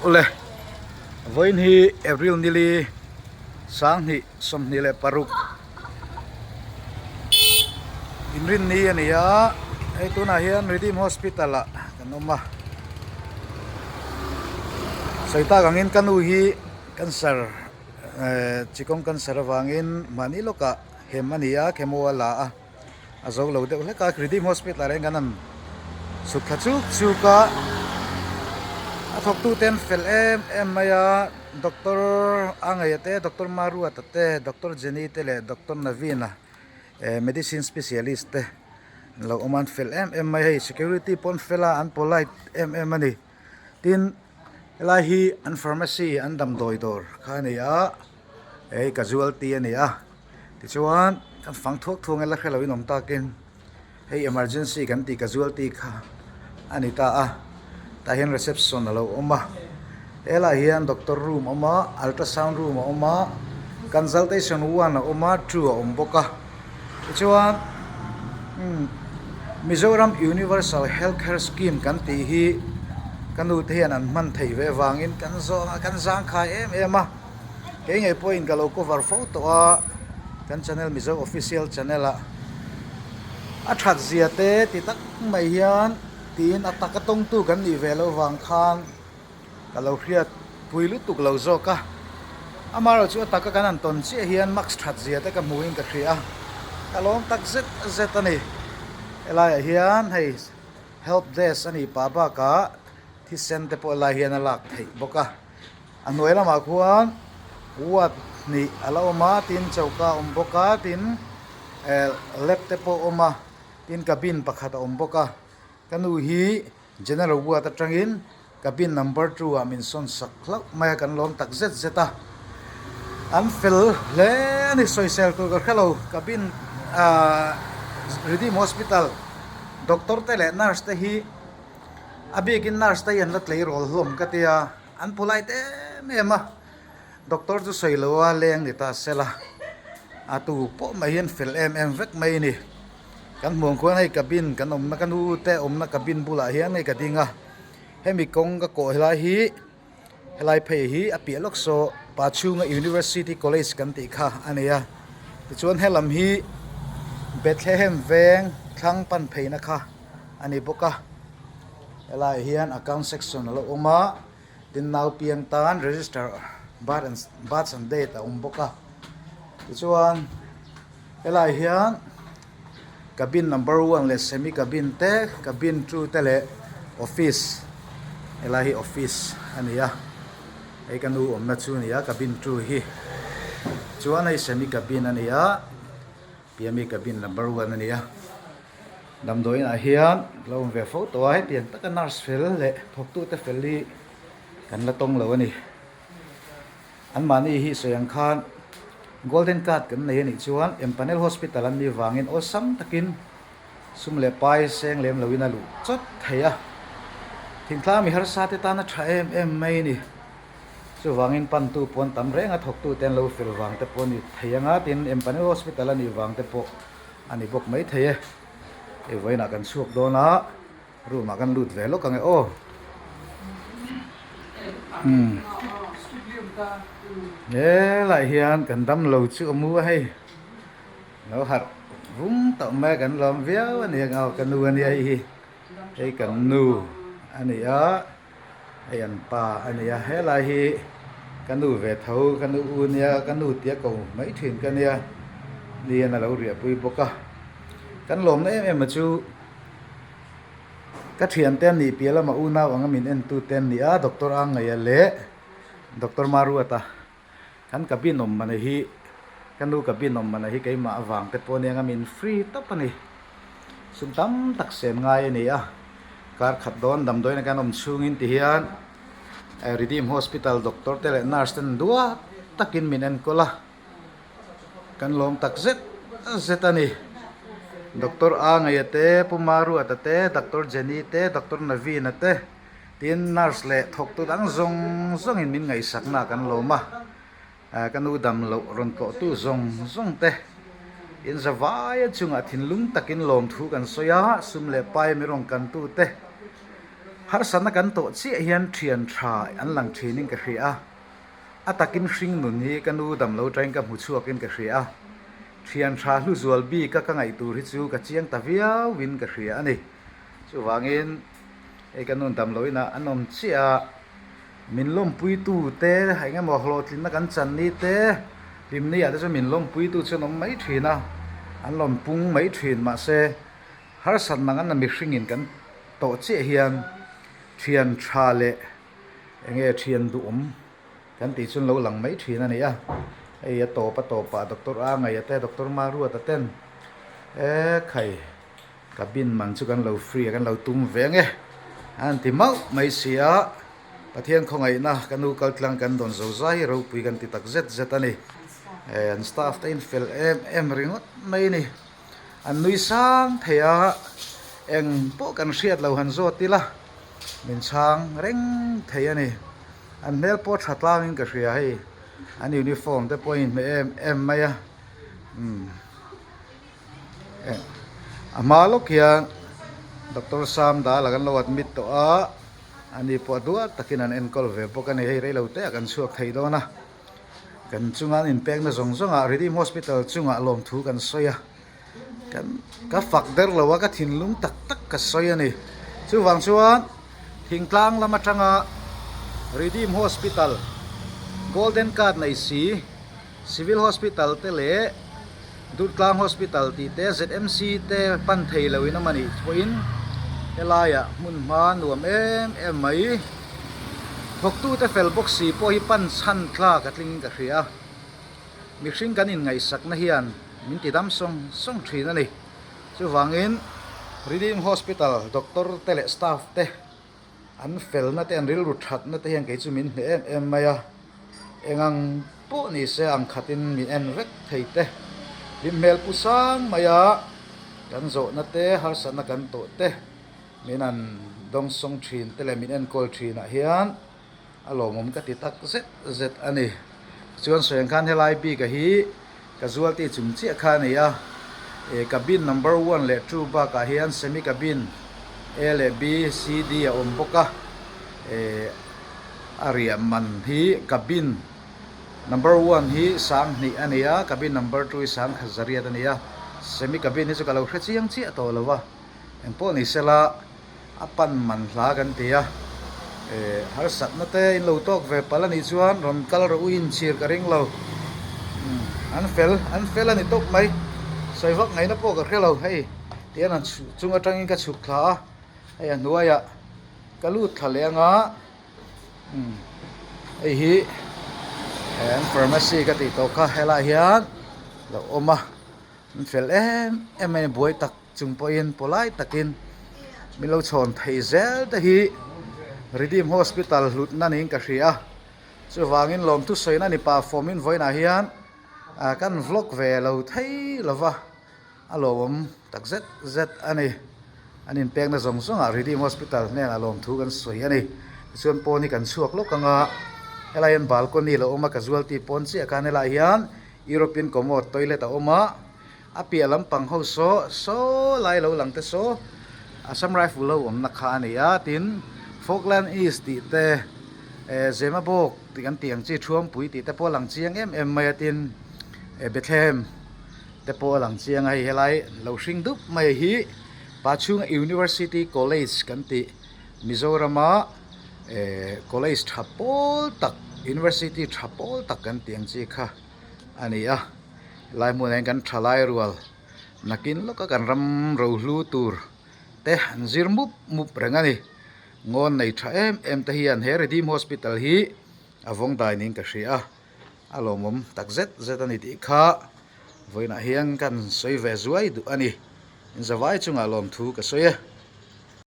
Awle, vawiin hi April nili 2026 inrinni a ni a, hei tunah hian Redeem Hospital ah kan awm a, sawi tak angin ka nu hi cancer eh chikawng cancer avangin mahni lawkah hem a ni a, chemo a la a. a zo lo deuh hlek a Redeem Hospital ah hian kan han chhuk thla chuk chuk a a thawk tu te an fel em em mai a doctor a ngaih te doctor Maruata te doctor Jenny te leh doctor Naveen a eh medicine specialist te an lo awm a an fel em em mai a hei security pawh an fel a an polite em em a ni tin helai hi an pharmacy an damdawi dawr kha a ni a hei casualty a ni a. Tichuan kan fang thuak thuak la hre loin awm takin hei emergency kan tih casualty kha a ni ta a tah hian reception a lo awm a helaiah hian doctor room a awm a ultrasound room a awm a consultation one a awm a two a awm bawk a tichuan umm Mizoram universal health care scheme kan tih hi ka nu te hian an hman theih ve avangin kan zawng a kan zangkhai em em a. Kei ngei pawhin ka lo cover fo tawh a, kan channel Mizo Official channel ah a that zia te ti tak mai hian tiin a taka tawngtu kan nih ve loh vang khan ka lo hriat pui lutuk lo zawk a. Amaherawhchu a taka kan han tawn chiah hian mask that zia te ka hmuhin ka hria a, ka lawm tak zet zet a ni. Helaiah hian hei help desk a nih pah bakah thisen te pawh helai hian a lak theih bawk a. A hnuai lamah khuan ward hnih a la awm a tin choka a awm bawk a tin eh lab te pawh a awm a tin cabin pakhat a awm bawk a ka nu hi general ward atangin cabin number two ah min sawn sak hlauh mai a kan lawm tak zet zet a an fel hle a ni sawisel tur ka hrelo cabin ahh Redeem hospital doctor te leh nurse te hi a bikin nurse te hi an la tleirawl hlawm ka tia. An polite em em a, doctor chu sawi lo a leng ni ta se la, a tu pawh mai hian fel em em vek mai a ni. Kan hmuh ang khuan hei cabin kan awmna ka nu te awmna cabin bulah hian hei ka ding a, hemi kawng ka kawh helai hi helai phei hi a piah lawk saw Pachhunga University College kan tih kha a ni a, tichuan helam hi Bethlehem veng thlang pan pheina kha a ni bawk a. Helaiah hian account section a lo awm a tin nau piang tan register birth and birth and date a awm bawk a tichuan helaiah hian cabin number one leh semi cabin te cabin two te leh office helai hi office a ni a hei ka nu awmna chu a ni a cabin two hi chuan hei semi cabin a ni a piami cabin number one a ni a. Damdawiinah hian lo awm ve fo tawh a, hetiang taka nurse fel leh thawktute fel hi kan la tawng lo a ni. Anmahni hi sawi ang khan golden card kan nei a nih chuan empanel hospital an nih vangin awlsam takin sum leh pai seng lem loin a luh chawt thei a. Thingtlang mi harsa te tan a tha em em mai a ni. Chuvangin pantu pawn tam reng a thawktute an lo fel vang te pawh a ni thei ang a, tin empanel hospital a nih vang te pawh. A ni bawk mai thei e. Hei vawiinah kan chhuak dawn a, room ah kan lut ve lawk ang e aw. Umm helaiah hian kan damlo chu a mu a hei. Lo harh vum tawh mai a kan lawm viau a ni ang aw ka nu a nia hei hi. Hei kan nu a ni a. Hei an pa a nia helai hi ka nu ve tho ka nu u nia ka nu tia ko mai thin ka nia ni hian a lo riah pui bawk a kan lawmna em em a chu ka thian te an nih piah lamah unau anga min en tu te an ni a doctor a ngaih a leh doctor Maruata kan cabin awm mana hi ka nu cabin awm mana hi keimah avang te pawh ania min free tawp a ni sum tam tak sen ngai a ni a kar khat dawn damdawiin a kan awm chhungin ti hian Redeem Hospital doctor te leh nurse ten duat takin min enkawl a kan lawm tak zet zet a ni doctor A Ngaia te Pu Maruata te doctor Jenny te doctor Naveen a te. Tin, nurse leh thawktu dang zawng zawngin min ngaihsakna kan lawm a, ka nu dam loh rawn tlawhtu zawng zawng te in zavaia chungah thinlung takin lawmthu kan sawi a, sum leh pai mi rawn kantu te. Harsatna kan tawh chiah hian thian tha an lang thinin ka hria a, a takin hring nun hi ka nu dam lo tangin ka hmu chhuakin ka hria a, thian tha hlu zual bika ka ngaih tur hi chu ka chiang ta viauin ka hria a ni. Chuvangin hei ka nu dam loin ah an awm chiah a, min lawmpuitu te eng emaw hlawhtlinna kan chan ni te hlimni ah te chuan min lawmpuitu chu an awm mai thin a, an lawm pung mai thin mahse Harsat mang an la mihringin kan tawh chiah hian thian tha leh eng nge thian duhawm kan tih chuan lo lang mai thin a ni a. Hei a tawp a tawpah Doctor A Ngaia te Doctor Maruata ten e khai cabin man chu kan lo free a kan lo tum ve ang e an ti mauh mai si a. Pathian khawngaihna ka nu kaltlang kan dawn zo zai hi ropui kan ti tak zet zet a ni. An staff te in fel em em ringawt mai a ni. An nui sang thei a, eng pawh kan hriat lo han zawt ila min chhang reng thei a ni. An hmel pawh tha tlangin ka hria hei, an uniform te pawh a inhmeh em em mai a, umm a hma lawk hian Doctor Sam Dala kan lo admit tawh a, ani pawh a duat takin an enkawl ve bawk a ni, hei reilote ah kan chhuak thei dawn a. Kan chunga an inpekna zawng zawngah Redeem Hospital chungah lawmthu kan sawi a, kan ka fak der lo a, ka thinlung tak tak ka sawi a ni. Chuvang chuan thingtlang lam atanga Redeem Hospital, Golden Card nei si, Civil Hospital te leh Durtlang Hospital tih te ZMC te pan thei loin awm a nih pawhin helaiah hmun hma nuam em em mai. Thawktute fel bawk si pawh hi pan chhan tlak a tling ka hria. Mihring kan inngaihsakna hian min ti dam sawng sawng thin a ni. Chuvangin Redeem Hospital doctor te leh staff te an felna te an rilru thatna te hian kei chu min hneh em em mai a. Engang pawh ni se ang khatin min en vek thei te. Hlim hmel pu sang mai a kan zawhna te harsatna kan tawh te. Min an dawngsawng thin te leh min enkawl thinah hian a lawmawm ka ti tak zet zet a ni. Chuan sawi ang khan helai bik a hi casualty chung chiah kha a ni a, eh cabin number one leh two bakah hian semi cabin A leh B, C, D a awm bawk a, eh a riah man hi cabin number one hi sang hnih a ni a, cabin number two hi sang khat zariat a ni a, semi cabin hi chu ka lo hre chiang chiah tawh lo a. Eng pawh ni sela a pan man hla kan ti a, eh harsatna te in lo tawk ve palh a nih chuan rawn kal rawh u inchhir ka ring lo. Umm an fel an fel a ni tawp mai. Sawi vak ngaihna pawh ka hre lo hei tihian an chung atangin ka chhuk thla a, hei a hnuaiah ka lut thla leh anga umm hei hi an pharmacy ka tih tawh kha helaiah hian lo awm a, an fel em em mai a buai tak. Chung pawhin pawlai takin min lo chhawn thei zel te hi Redeem Hospital hlutna niin ka hria a, chuvangin lawmthu sawina ni pah fawmin vawiinah hian kan vlog ve lo thei lova a lawmawm tak zet zet a ni. An inpekna zawng zawngah Redeem Hospital hnenah lawmthu kan sawi a ni. Tichuan pawn hi kan chhuak lawk ang a, helai hian balcony lo awm a, casualty pawn chiah khan helaiah hian European commode toilet a awm a. A piah lampang ho saw saw lai lo lang te saw Assam Rifle lo awmna kha a ni a, tin Falkland East tih te eh Zemabawk tih kan tih ang chi Thuampui tih te pawh a lang chiang em em mai a, tin eh Bethlehem te pawh a lang chiang a, hei helai lo hring dup mai hi Pachhunga University College kan tih Mizorama eh college tha pawl tak University tha pawl tak kan tih ang chi kha a ni a. Helai hmunah hian kan thalai rual nakin lawka kan ram rohlu tur te an zir mup mup reng a ni. Ngawn nei tha em em te hian he Redeem Hospital hi a vawng dai niin ka hria a, a lawmawm tak zet zet a ni tih kha vawiinah hian kan sawi ve zuai duh a ni. Inzavai chungah lawmthu ka sawi e.